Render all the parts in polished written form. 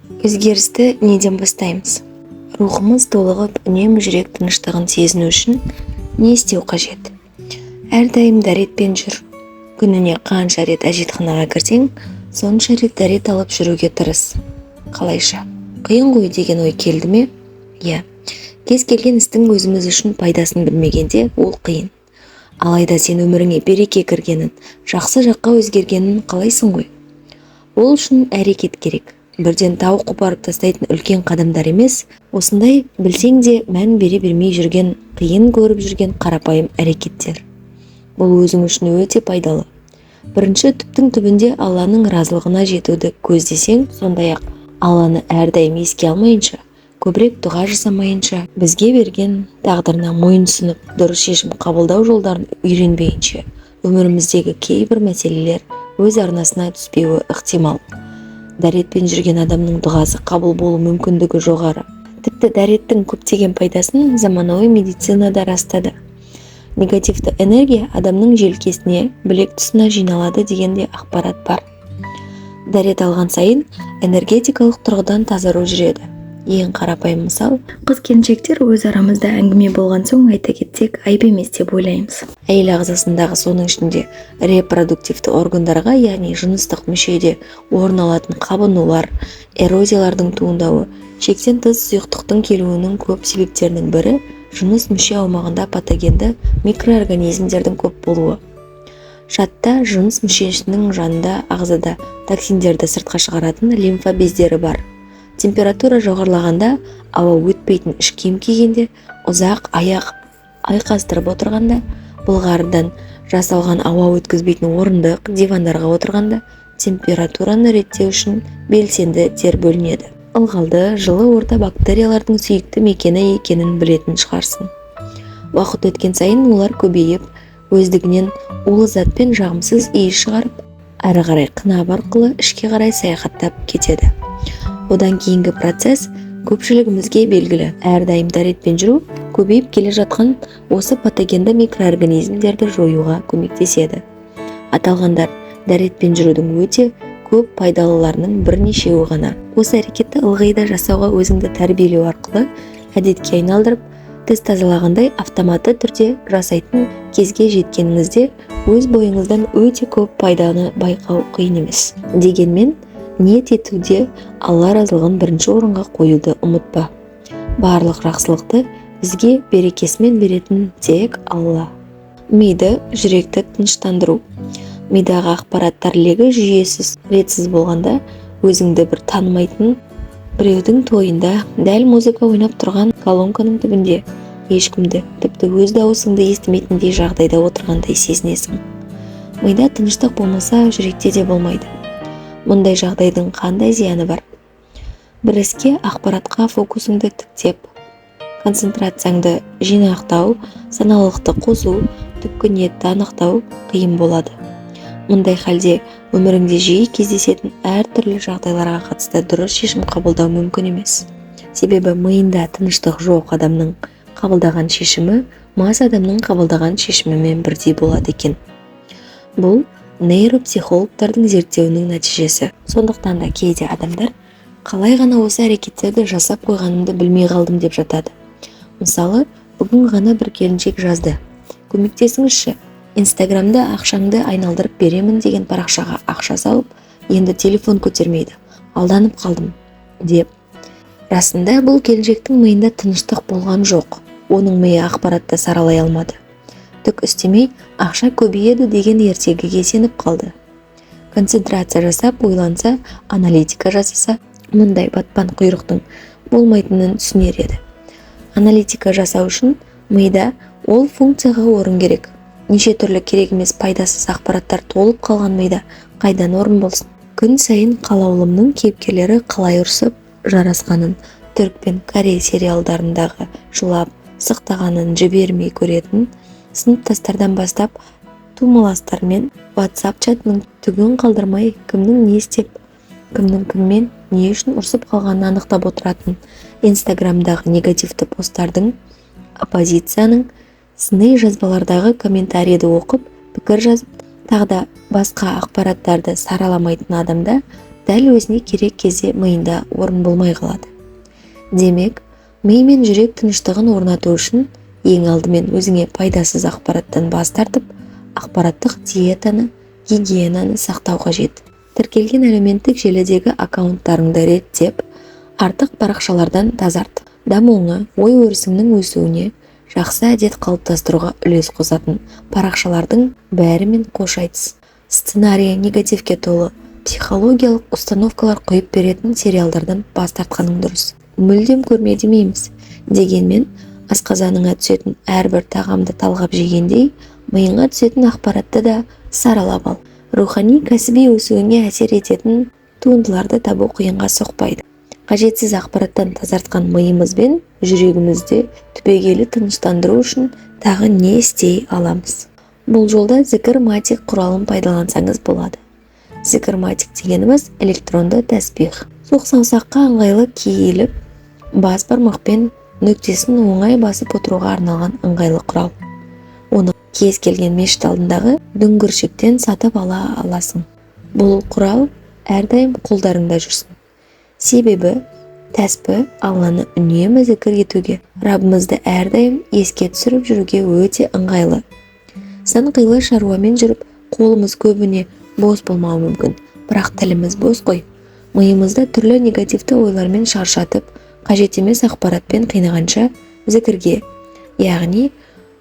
Өзгерісті неден бастаймыз? Рухымыз толығып, үнемі жүрек тыныштығын сезіну үшін не істеу қажет? Әрдайым дәретпен жүр. Күніне қанша рет әжетханаға кірсең, сонша рет дәрет алып жүруге тырыс. Қалайша? Қиын ғой деген ой келді ме? Иә. Кез келген істің өзіміз үшін пайдасын білмегенде ол қиын. Алайда сен өміріңе береке кіргенін, жақсы жаққа өзгергенін қалайсың ғой. Ол үшін әрекет керек. Бірден тау қопарып тастайтын үлкен қадамдар емес, осындай білсең де мән бере бермей жүрген, қиын көріп жүрген қарапайым әрекеттер. Бұл өзің үшін өте пайдалы. Бірінші, түптің түбінде Алланың разылығына жетуді көздесең, сондай-ақ Алланы әрдайым еске алмайынша, көбірек дұға жасамайынша, бізге берген тағдырына мойынсұнып, дұрыс шешім қабылдау жолдарын үйренбейінше, өміріміздегі кейбір мәселелер өз арнасына түспеуі ықтимал. Дәретпен жүрген адамның дұғасы қабыл болу мүмкіндігі жоғары. Тіпті дәреттің көптеген пайдасын заманауи медицина да растады. Негативті энергия адамның желкесіне, білек тұсына жиналады деген де ақпарат бар. Дәрет алған сайын энергетикалық тұрғыдан тазару жүреді. Ең қарапайым мысал, Қыз келіншектер өз арамызда әңгіме болған соң айта кетсек, айып емес деп ойлаймыз. Әйел ағзасындағы, соның ішінде репродуктивті органдарға, яғни жыныстық мүшеде орын алатын қабынулар, эрозиялардың туындауы, шектен тыс сұйықтықтың келуінің көп себептерінің бірі жыныс мүше аумағында патогенді микроорганизмдердің көп болуы. Шатта, жыныс мүшесінің жанында ағзада токсиндерді сыртқа шығаратын лимфа бездері бар. Температура жоғарылағанда, ауа өтпейтін іш киім кигенде, ұзақ аяқ айқастырып отырғанда, былғарыдан жасалған ауа өткізбейтін орындық, дивандарға отырғанда температураны реттеу үшін белсенді тер бөлінеді. Ылғалды, жылы орта бактериялардың сүйікті мекені екенін білетін шығарсың. Уақыт өткен сайын олар көбейіп, өздігінен улы зат пен жағымсыз иіс шығарып, әрі қарай қынап арқылы ішке қарай саяхаттап кетеді. Одан кейінгі процесс көпшілігімізге белгілі. Әрдайым дәретпен жүру көбейіп келе жатқан осы патогенді микроорганизмдерді жоюға көмектеседі. Аталғандар дәретпен жүрудің өте көп пайдалыларының бірнешеуі ғана. Осы әрекетті ылғи да жасауға өзіңді тәрбиелеу арқылы әдетке айналдырып, тіс тазалағандай автоматты түрде жасайтын кезге жеткеніңізде өз бойыңыздан өте көп пайданы байқау қиын емес. Дегенмен ниет етуде Алла разылығын бірінші орынға қоюды ұмытпа. Барлық жақсылықты бізге берекесімен беретін тек Алла. Миды, жүректі тыныштандыру. Мидағы ақпараттар легі жүйесіз, ретсіз болғанда, өзіңді бір танымайтын біреудің тойында, дәл музыка ойнап тұрған колонканың түбінде, ешкімді, тіпті өз дауысыңды естімейтіндей жағдайда отырғандай сезінесің. Мида тыныштық болмаса, жүректе де болмайды. Мұндай жағдайдың қандай зияны бар? Бір іске, ақпаратқа фокусыңды тіктеп, концентрацияңды жинақтау, саналылықты қосу, түпкі ниетті анықтау қиын болады. Мұндай халде өміріңде жиі кездесетін әртүрлі жағдайларға қатысты дұрыс шешім қабылдау мүмкін емес. Себебі миында тыныштық жоқ адамның қабылдаған шешімі мас адамның қабылдаған шешімімен бірдей болады екен. Бұл нейропсихологтардың зерттеуінің нәтижесі. Сондықтан да кейде адамдар қалай ғана осы әрекеттерді жасап қойғанымды білмей қалдым деп жатады. Мысалы, бүгін ғана бір келіншек жазды: «Көмектесіңізші, Инстаграмда ақшаңды айналдырып беремін деген парақшаға ақша салып, енді телефон көтермейді, алданып қалдым», – деп. Расында, бұл келіншектің миында тыныштық болған жоқ. Оның миы ақпаратты саралай алмады, түк істемей ақша көбейеді деген ертегіге сеніп қалды. Концентрация жасап ойланса, аналитика жасаса, мұндай батпан құйрықтың болмайтынын түсінер еді. Аналитика жасау үшін мида ол функцияға орын керек. Неше түрлі керек емес, пайдасыз ақпараттар толып қалған мида қайдан орын болсын? Күн сайын Қалаулымның кейіпкерлері қалай ұрсып жарасқанын, түрік пен корей сериалдарындағы жылап сықтағанын жібермей көретін сыныптастардан бастап, тумаластармен WhatsApp чатының түгін қалдырмай, кімнің не істеп, кімнің кіммен не үшін ұрсып қалғанын анықтап отыратын, Инстаграмдағы негативті посттардың, оппозицияның сыни жазбалардағы комментарийді оқып, пікір жазып, тағы да басқа ақпараттарды сараламайтын адамда Дәл өзіне керек кезде миында орын болмай қалады. Демек, ми мен жүрек тыныштығын орнату үшін ең алдымен өзіңе пайдасыз ақпараттан бас тартып, ақпараттық диетаны, гигиенаны сақтау қажет. Тіркелген әлеуметтік желідегі аккаунттарыңды реттеп, артық парақшалардан тазарт. Дамуыңа, ой-өрісіңнің өсуіне, жақсы әдет қалыптастыруға үлес қосатын парақшалардың бәрімен қош айтыс. Сценарийі негативке толы, психологиялық установкалар құйып беретін сериалдардан бас тартқаның дұрыс. Мүлдем көрме демейміз. Дегенмен, асқазаныңа түсетін әрбір тағамды талғап жегендей, миыңа түсетін ақпаратты да саралап ал. Рухани, кәсіби өсуіңе әсер ететін туындыларды табу қиынға соқпайды. Қажетсіз ақпараттан тазартқан миымыз бен жүрегімізді түбегейлі тыныштандыру үшін тағы не істей аламыз? Бұл жолда зікір-матик құралын пайдалансаңыз болады. Зікір-матик дегеніміз электронды тәсбих. Суық саусаққа ыңғайлы киіліп, бас бармақпен нүктесін оңай басып отыруға арналған ыңғайлы құрал. Оны кез келген мешіт алдындағы дүңгіршектен сатып ала аласың. Бұл құрал әрдайым қолдарыңда жүрсін. Себебі тәспі Алланы үнемі зікір етуге, Раббымызды әрдайым еске түсіріп жүруге өте ыңғайлы. Сан қилы шаруамен жүріп, қолымыз көбіне бос болмауы мүмкін, бірақ тіліміз бос қой. Миымызды түрлі негативті ойлармен шаршатып, қажет емес ақпаратпен қинағанша зікірге, яғни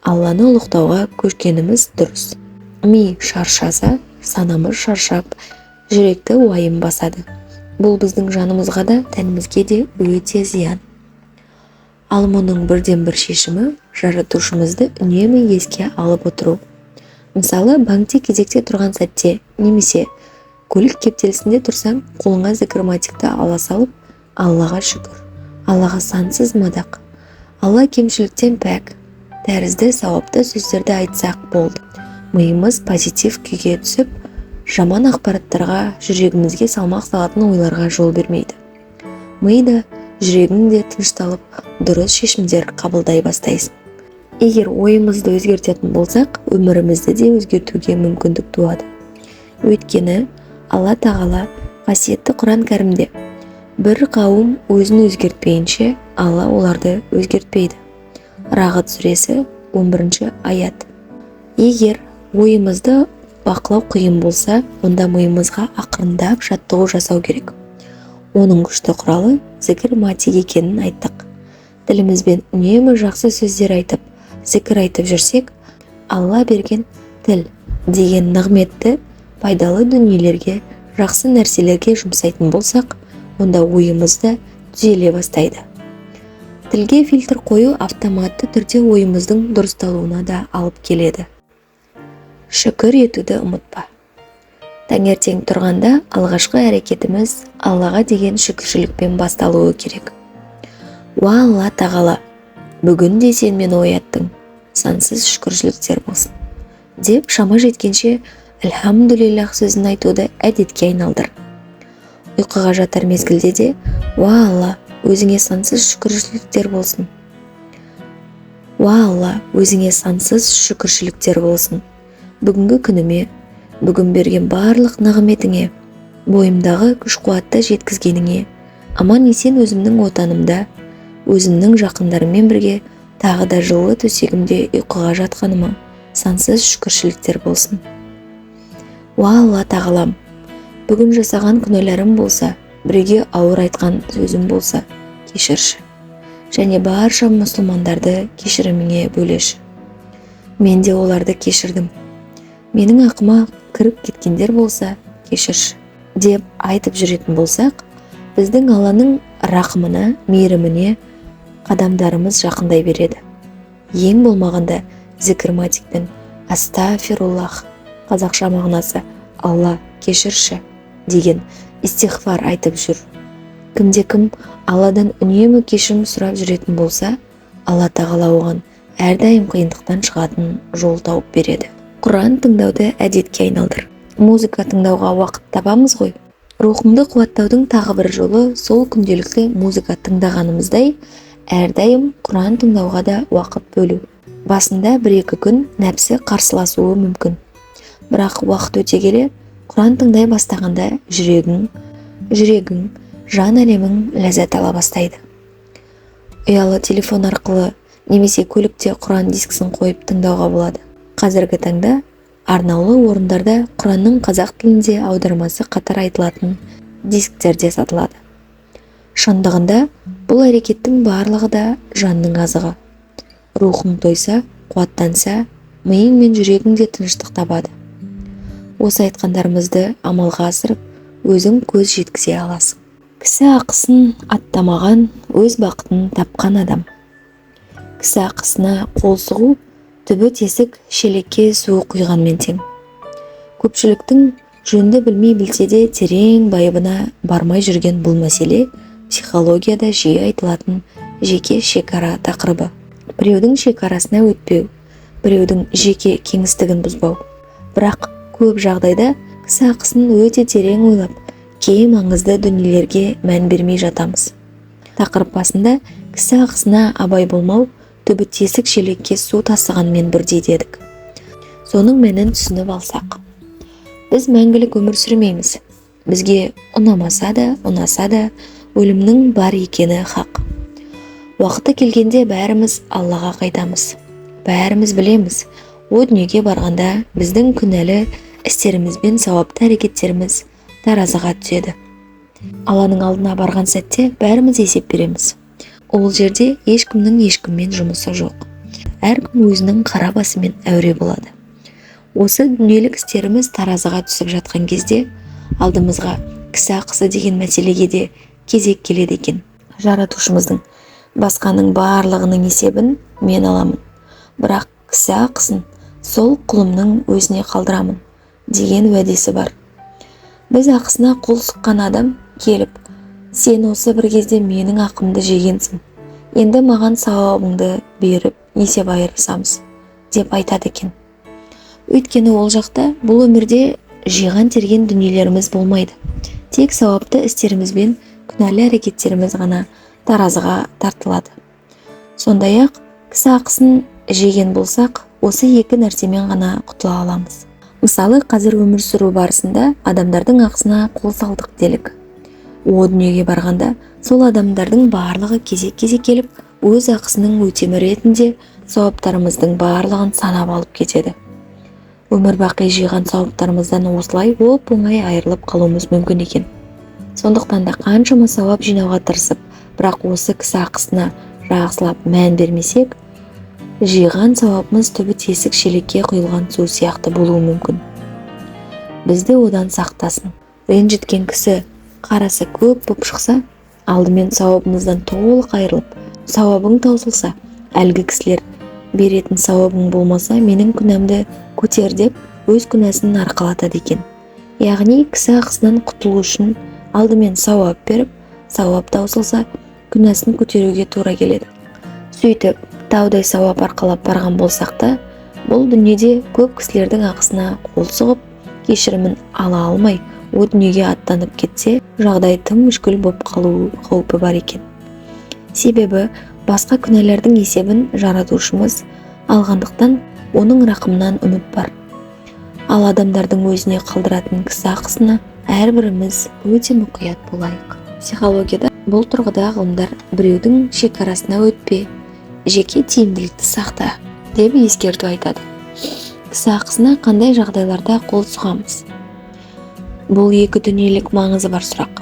Алланы ұлықтауға көшкеніміз дұрыс. Ми шаршаса, санамыз шаршап, жүректі уайым басады. Бұл біздің жанымызға да, тәнімізге де өте зиян. Ал мұның бірден-бір шешімі жаратушымызды үнемі еске алып отыру. Мысалы, банкте кезекте тұрған сәтте немесе көлік кептелісінде тұрсаң, қолыңа зікір-матикті ала салып, Аллаға шүкір, Аллаға сансыз мадақ, Алла кемшіліктен пәк тәрізді сауапты сөздерді айтсақ болды. Миымыз позитив күйге түсіп, жаман ақпараттарға, жүрегімізге салмақ салатын ойларға жол бермейді. Ми да, жүрегің де тынышталып, дұрыс шешімдер қабылдай бастайсың. Егер ойымызды өзгертетін болсақ, өмірімізді де өзгертуге мүмкіндік туады. Өйткені Алла Тағала қасиетті Құран кәрімде: бір қауым өзін өзгертпейінше, Алла оларды өзгертпейді. Рағд сүресі 11 аят. Егер ойымызды бақылау қиын болса, онда миымызға ақырындап жаттығу жасау керек. Оның күшті құралы зікір-матик екенін айттық. Тілімізбен үнемі жақсы сөздер айтып, зікір айтып жүрсек, Алла берген тіл деген нығметті пайдалы дүниелерге, жақсы нәрселерге жұмсайтын болсақ, онда ойымыз да түзеле бастайды. Тілге фильтр қою автоматты түрде ойымыздың дұрысталуына да алып келеді. Шүкір етуді ұмытпа. Таңертең тұрғанда алғашқы әрекетіміз Аллаға деген шүкіршілікпен басталуы керек. Уа Алла Тағала, бүгін де сен мені ояттың, сансыз шүкіршіліктер болсын деп шама жеткенше Альхамдулиллах сөзін айтуды әдетке айналдыр. Ұйқыға жатар мезгілде де уа Алла, өзіңе сансыз шүкіршіліктер болсын. Уа Алла, өзіңе сансыз шүкіршіліктер болсын. Бүгінгі күніме, бүгін берген барлық нығметіңе, бойымдағы күш-қуатты жеткізгеніңе, аман есен өзімнің отанымда, өзімнің жақындарыммен бірге тағы да жылы төсегімде ұйқыға жатқаныма сансыз шүкіршіліктер болсын. Уа Алла Тағалам, бүгін жасаған күнәларым болса, біреуге ауыр айтқан сөзім болса, кешірші. Және барша мұсылмандарды кешіріміңе бөлеші. Мен де оларды кешірдім. Менің ақыма кіріп кеткендер болса, кешірші деп айтып жүретін болсақ, біздің Алланың рақымына, мейіріміне қадамдарымыз жақындай береді. Ең болмағанда зікір-матикпен астафируллах, қазақша мағынасы Алла кешірші деген истиғфар айтып жүр. Кімде кім Алладан үнемі кешірім сұрап жүретін болса, Алла Тағала оған әрдайым қиындықтан шығатын жол тауып береді. Құран тыңдауды әдетке айналдыр. Музыка тыңдауға уақыт табамыз ғой. Рухыңды қуаттаудың тағы бір жолы сол күнделікті музыка тыңдағанымыздай әрдайым Құран тыңдауға да уақыт бөлу. Басында бір-екі күн нәпсі қарсыласуы мүмкін. Бірақ уақыт өте келе Құран тыңдай бастағанда жүрегің Жүрегің, жан әлемің ләззат ала бастайды. Ұялы телефон арқылы немесе көлікте Құран дискісін қойып тыңдауға болады. Қазіргі таңда арнаулы орындарда Құранның қазақ тілінде аудармасы қатар айтылатын дисктер де сатылады. Шындығында бұл әрекеттің барлығы да жанның азығы. Рухың тойса, қуаттанса, миың мен жүрегің де тыныштық табады. Осы айтқандарымызды амалға асырып, өзің көз жеткізе аласың. Кісі ақысын аттамаған, өз бақытын тапқан адам. Кісі ақысына қол сұғу түбі тесік шелекке су құйғанмен тең. Көпшіліктің жөнді білмей білсе де терең байыбына бармай жүрген бұл мәселе психологияда жиі айтылатын жеке шекара тақырыбы. Біреудің шекарасына өтпеу, біреудің жеке кеңістігін бұзбау. Бірақ көп жағдайда кісі ақысын өте терең ойлап, кей маңызды дүниелерге мән бермей жатамыз. Тақырып басында кісі ақысына абай болмау түбі тесік шелекке су тасығанмен бірдей дедік. Соның мәнін түсініп алсақ. Біз мәңгілік өмір сүрмейміз. Бізге ұнамаса да, ұнаса да өлімнің бар екені хақ. Уақыты келгенде бәріміз Аллаға қайтамыз. Бәріміз білеміз, о дүниеге барғанда біздің күнәлі істеріміз бен сауапты әрекеттеріміз таразыға түседі. Алланың алдына барған сәтте бәріміз есеп береміз. Ол жерде ешкімнің ешкіммен жұмысы жоқ. Әркім өзінің қара басымен әуре болады. Осы дүниелік істеріміз таразыға түсіп жатқан кезде алдымызға кісі ақысы деген мәселеге де кезек келеді екен. Жаратушымыздың басқаның барлығының есебін мен аламын, бірақ кісі ақысын сол құлымның өзіне қалдырамын деген уәдесі бар. Біз ақысына қол сұққан адам келіп, сен осы бір кезде менің ақымды жегенсің, енді маған сауабыңды беріп есеп айырысамыз деп айтады екен. Өйткені ол жақта бұл өмірде жиған терген дүниелеріміз болмайды. Тек сауапты істеріміз бен күнәлі әрекеттеріміз ғана таразыға тартылады. Сондай-ақ кісі ақысын жеген болсақ, осы екі нәрсемен ғана құтыла аламыз. Мысалы, қазір өмір сүру барысында адамдардың ақысына қол салдық делік. О дүниеге барғанда сол адамдардың барлығы кезек-кезек келіп, өз ақысының өтемі ретінде сауаптарымыздың барлығын санап алып кетеді. Өмір бақи жиған сауаптарымыздан осылай оп-оңай айырылып қалуымыз мүмкін екен. Сондықтан да қаншама сауап жинауға тырысып, бірақ осы кісі ақысына жақсылап мән бермесек, жиған сауабымыз түбі тесік шелекке құйылған су сияқты болуы мүмкін. Бізді одан сақтасын. Ренжіткен кісі қарасы көп боп шықса, алдымен сауабымыздан толық айырылып, сауабың таусылса, әлгі кісілер беретін сауабың болмаса, менің күнәмді көтер деп өз күнәсін арқалатады екен. Яғни кісі ақысынан құтылу үшін алдымен сауап беріп, сауап таусылса, күнәсін көтеруге тура келеді. Сөйтіп, таудай сауап арқалап барған болсақ та, бұл дүниеде көп кісілердің ақысына қол сұғып, кешірімін ала алмай, о дүниеге аттанып кетсе, жағдай тым мүшкіл боп қалу қаупі бар екен. Себебі басқа күнәлердің есебін жаратушымыз алғандықтан оның рақымынан үміт бар. Ал адамдардың өзіне қалдыратын кісі ақысына әрбіріміз өте мұқият болайық. Психологияда бұл тұрғыда ғылымдар біреудің шекарасына өтпе, жеке тиімділікті сақта деп ескерту айтады. Кісі ақысына қандай жағдайларда қол сұғамыз? Бұл екі дүниелік маңызы бар сұрақ.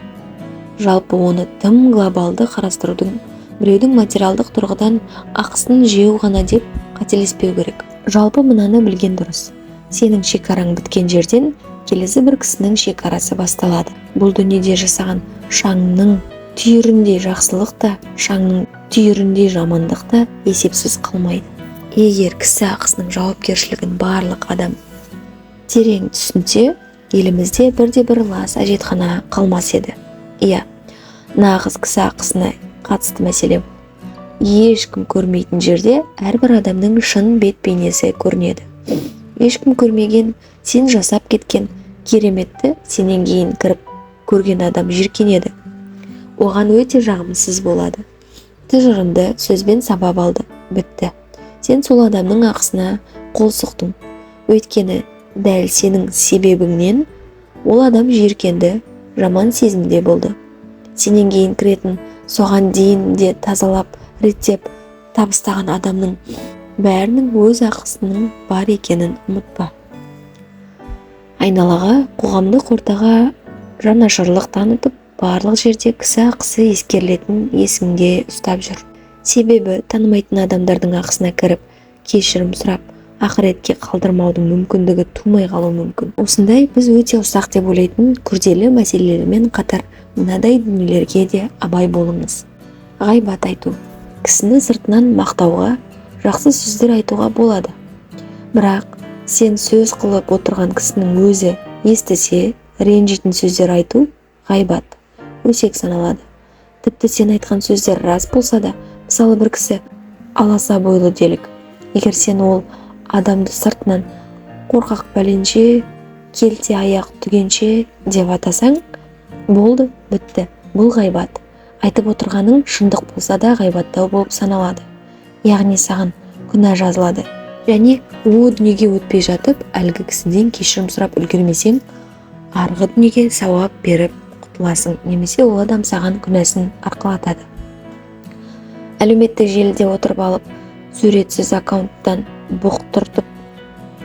Жалпы оны тым глобалды қарастырудың біреудің материалдық тұрғыдан ақысын жеу ғана деп қателеспеу керек. Жалпы мынаны білген дұрыс. Сенің шекараң біткен жерден келесі бір кісінің шекарасы басталады. Бұл дүниеде жасаған шаңның түйіріндей жақсылық та, шаңның түйіріндей жамандық та есепсіз қалмайды. Егер кісі ақысының жауапкершілігін барлық адам терең түсінсе, елімізде бірде-бір лас әжетхана қалмас еді. Иә, нағыз кісі ақысына қатысты мәселе. Ешкім көрмейтін жерде әрбір адамның шын бет бейнесі көрінеді. Ешкім көрмеген, сен жасап кеткен кереметті сенен кейін кіріп көрген адам жиіркенеді. Оған өте жағымсыз болады. Тыжырынды, сөзбен сабап алды, бітті. Сен сол адамның ақысына қол сұқтың. Өйткені дәл сенің себебіңнен ол адам жиіркенді, Жаман сезімде болды. Сенен кейін кіретін, соған дейін де тазалап, реттеп, табыстаған адамның бәрінің өз ақысының бар екенін ұмытпа. Айналаға, қоғамдық ортаға жанашырлық танытып, барлық жерде кісі ақысы ескерілетінін есіңде ұстап жүр. Себебі танымайтын адамдардың ақысына кіріп, кешірім сұрап, ақыретке қалдырмаудың мүмкіндігі тумай қалуы мүмкін. Осындай біз өте ұсақ деп ойлайтын күрделі мәселелермен қатар мынадай дүниелерге де абай болыңыз. Ғайбат айту. Кісіні сыртынан мақтауға, жақсы сөздер айтуға болады. Бірақ сен сөз қылып отырған кісінің өзі естісе, ренжитін сөздер айту ғайбат, өсек саналады. Тіпті сен айтқан сөздер рас болса да, мысалы, бір кісі аласа бойлы делік. Егер сен ол адамды сыртынан қорқақ пәленше, келте аяқ түгенше деп атасаң, болды, бітті, бұл ғайбат. Айтып отырғаның шындық болса да, ғайбаттау болып саналады. Яғни саған күнә жазылады. Және о дүниеге өтпей жатып, әлгі кісіден кешірім сұрап үлгермесең, арғы дүниеге сауап беріп құтыласың, немесе ол адам саған күнәсін арқалатады. Әлеуметтік желіде отырып алып, суретсіз аккаунттан бұқтыртып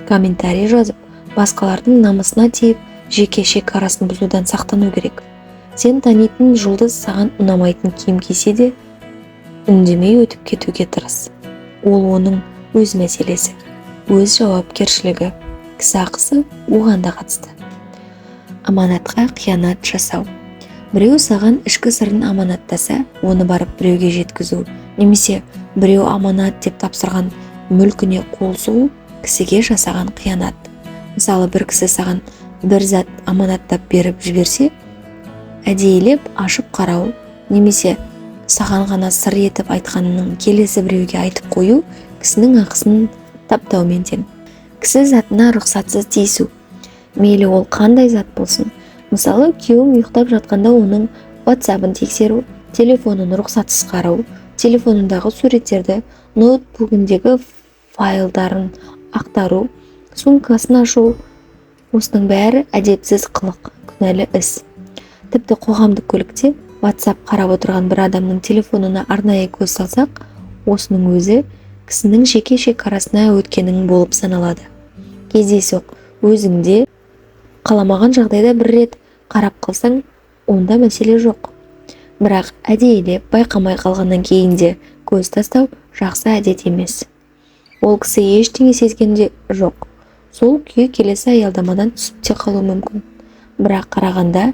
комментарий жазып, басқалардың намысына тиіп, жеке шекарасын бұзудан сақтану керек. Сен танитын жұлдыз саған ұнамайтын киім кисе де, үндемей өтіп кетуге тырыс. Ол оның өз мәселесі, өз жауапкершілігі. Кісі ақысы оған да қатысты. Аманатқа қиянат жасау. Біреу саған ішкі сырын аманаттаса, оны барып біреуге жеткізу немесе біреу аманат деп тапсырған мүлкіне қол сұғу кісіге жасаған қиянат. Мысалы, бір кісі саған бір зат аманаттап беріп жіберсе, әдейілеп ашып қарау немесе саған ғана сыр етіп айтқанының келесі біреуге айтып қою кісінің ақысын таптаумен тең. Кісі затына рұқсатсыз тиісу. Мейлі ол қандай зат болсын. Мысалы, күйеуім ұйықтап жатқанда оның WhatsApp-ын тексеру, телефонын рұқсатсыз қарау, телефонындағы суреттерді, ноутбугіндегі файлдарын ақтару, сумкасын ашу, осының бәрі әдепсіз қылық, күнәлі іс. Тіпті қоғамдық көлікте WhatsApp қарап отырған бір адамның телефонына арнайы көз салсақ, осының өзі кісінің жеке шекарасына өткенің болып саналады. Кездейсоқ өзіңде қаламаған жағдайда бір рет қарап қалсаң, онда мәселе жоқ. Бірақ әдейілеп байқамай қалғаннан кейін де көз тастау жақсы әдет емес. Ол кісі ештеңе сезген де жоқ. Сол күйі келесі аялдамадан түсіп те қалуы мүмкін. Бірақ қарағанда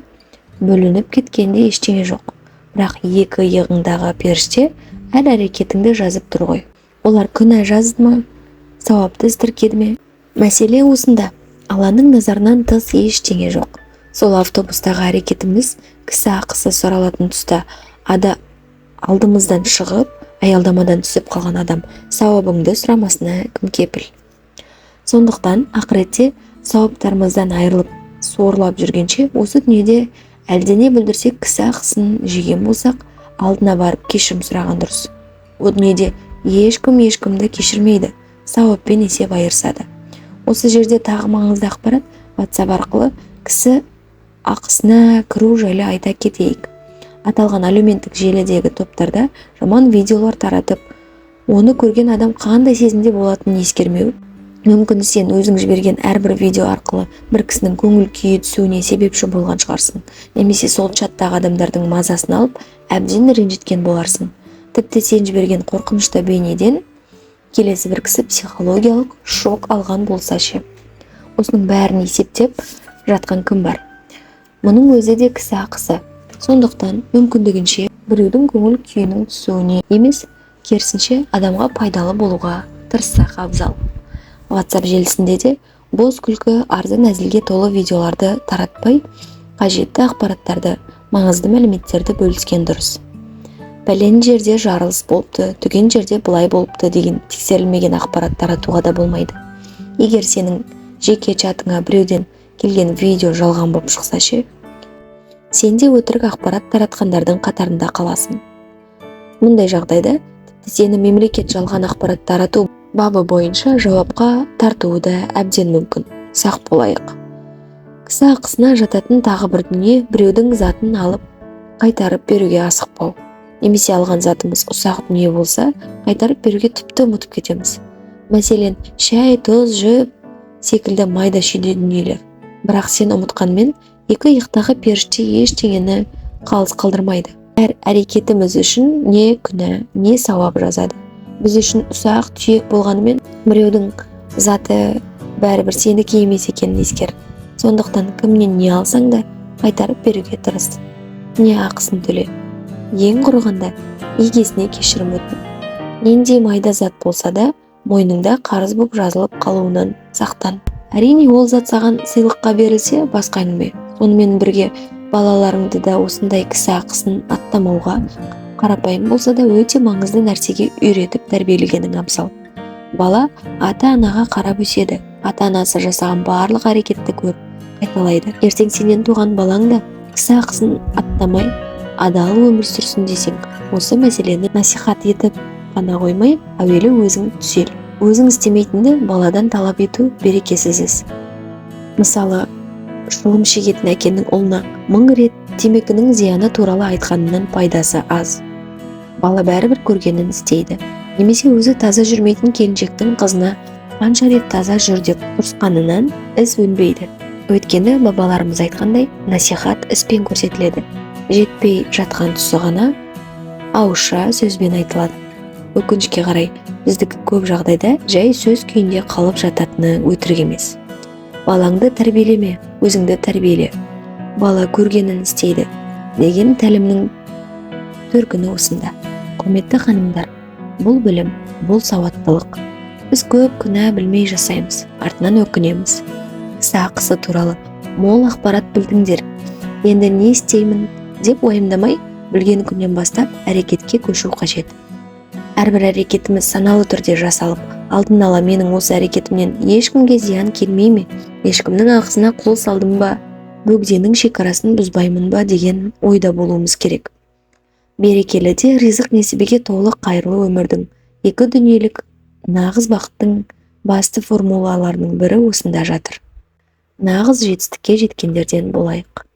бүлініп кеткенде ештеңе жоқ. Бірақ екі иығыңдағы періште әр әрекетіңді жазып тұр ғой. Олар күнә жазды ма, сауапты іс тіркеді ме? Мәселе осында. Алланың назарынан тыс ештеңе жоқ. Сол автобустағы әрекетіміз кісі ақысы сұралатын тұста ада алдымыздан шығып, аялдамадан түсіп қалған адам сауабыңды сұрамасына кім кепіл? Сондықтан ақыретте сауаптарымыздан айырылып сорлап жүргенше, осы дүниеде әлдене бүлдірсек, кісі ақысын жеген болсақ, алдына барып кешірім сұраған дұрыс. О дүниеде ешкім ешкімді кешірмейді, сауаппен есеп айырысады. Осы жерде тағы маңызды ақпарат, WhatsApp арқылы кісі ақысына кіру жайлы айта кетейік. Аталған әлеуметтік желідегі топтарда жаман видеолар таратып, оны көрген адам қандай сезімде болатынын ескермеу. Мүмкін, сен өзің жіберген әрбір видео арқылы бір кісінің көңіл күйі түсуіне себепші болған шығарсың, немесе сол чаттағы адамдардың мазасын алып, әбден ренжіткен боларсың. Тіпті сен жіберген қорқынышты бейнеден келесі бір кісі психологиялық шок алған болса ше? Осының бәрін есептеп жатқан кім бар? Мұның өзі де кісі ақысы. Сондықтан мүмкіндігінше біреудің көңіл күйінің түсуіне емес, керісінше адамға пайдалы болуға тырыссақ абзал. WhatsApp желісінде де бос күлкі, арзан әзілге толы видеоларды таратпай, қажетті ақпараттарды, маңызды мәліметтерді бөліскен дұрыс. Пәлен жерде жарылыс болыпты, түген жерде былай болыпты деген тексерілмеген ақпарат таратуға да болмайды. Егер сенің жеке чатыңа біреуден келген видео жалған болып шықса ше? Сен де өтірік ақпарат таратқандардың қатарында қаласың. Мұндай жағдайда тіпті сені мемлекет жалған ақпарат тарату бабы бойынша жауапқа тартуы да әбден мүмкін. Сақ болайық. Кісі ақысына жататын тағы бір дүние — біреудің затын алып, қайтарып беруге асықпау. Немесе алған затымыз ұсақ дүние болса, қайтарып беруге тіпті ұмытып кетеміз. Мәселен, шай, тұз, жіп секілді майда шүйде дүниелер. Бірақ сен ұмытқанмен, екі иықтағы періште ештеңені қалыс қалдырмайды. Әр әрекетіміз үшін не күнә, не сауап жазады. Біз үшін ұсақ түйек болғанымен, біреудің заты бәрібір сенікі емес екенін ескер. Сондықтан кімнен не алсаң да, қайтарып беруге тырыс, не ақысын төле, ең құрығанда егесіне кешірім өтін. Нендей майда зат болса да, мойныңда қарыз боп жазылып қалуынан сақтан. Әрине, ол зат саған сыйлыққа берілсе, басқа әңгіме. Сонымен бірге балаларыңды да осындай кісі ақысын аттамауға, қарапайым болса да өте маңызды нәрсеге үйретіп тәрбиелегенің абзал. Бала ата анаға қарап өседі. Ата анасы жасаған барлық әрекетті көріп, қайталайды. Ертең сенен туған балаң да кісі ақысын аттамай, адал өмір сүрсін десең, осы мәселені насихат етіп қана қоймай, әуелі өзің түзел. Өзің істемейтінді баладан талап ету — берекесіз іс. Мысалы, шылым шегетін әкенің ұлына мың рет темекінің зияны туралы айтқанынан пайдасы аз. Бала бәрібір көргенін істейді. Немесе өзі таза жүрмейтін келіншектің қызына қанша рет таза жүр деп ұрысқанынан іс өнбейді. Өйткені бабаларымыз айтқандай, насихат іспен көрсетіледі, жетпей жатқан тұсы ғана ауызша сөзбен айтылады. Өкінішке қарай, біздікі көп жағдайда жай сөз күйінде қалып жататыны өтірік емес. «Балаңды тәрбиелеме, өзіңді тәрбиеле, бала көргенін істейді» деген тәлімнің төркіні осында. Құрметті ханымдар, бұл білім, бұл сауаттылық. Біз көп күнә білмей жасаймыз, артынан өкінеміз. Кісі ақысы туралы мол ақпарат білдіңдер. Енді не істеймін деп уайымдамай, білген күннен бастап әрекетке көшу қажет. Әрбір әрекетіміз саналы түрде жасалып, алдын ала менің осы әрекетімнен ешкімге зиян келмей ме, ешкімнің ақысына қол салдым ба, бөгденің шекарасын бұзбаймын ба деген ойда болуымыз керек. Берекелі де ризық несібеге толы қайырлы өмірдің, екі дүниелік нағыз бақыттың басты формулаларының бірі осында жатыр. Нағыз жетістікке жеткендерден болайық.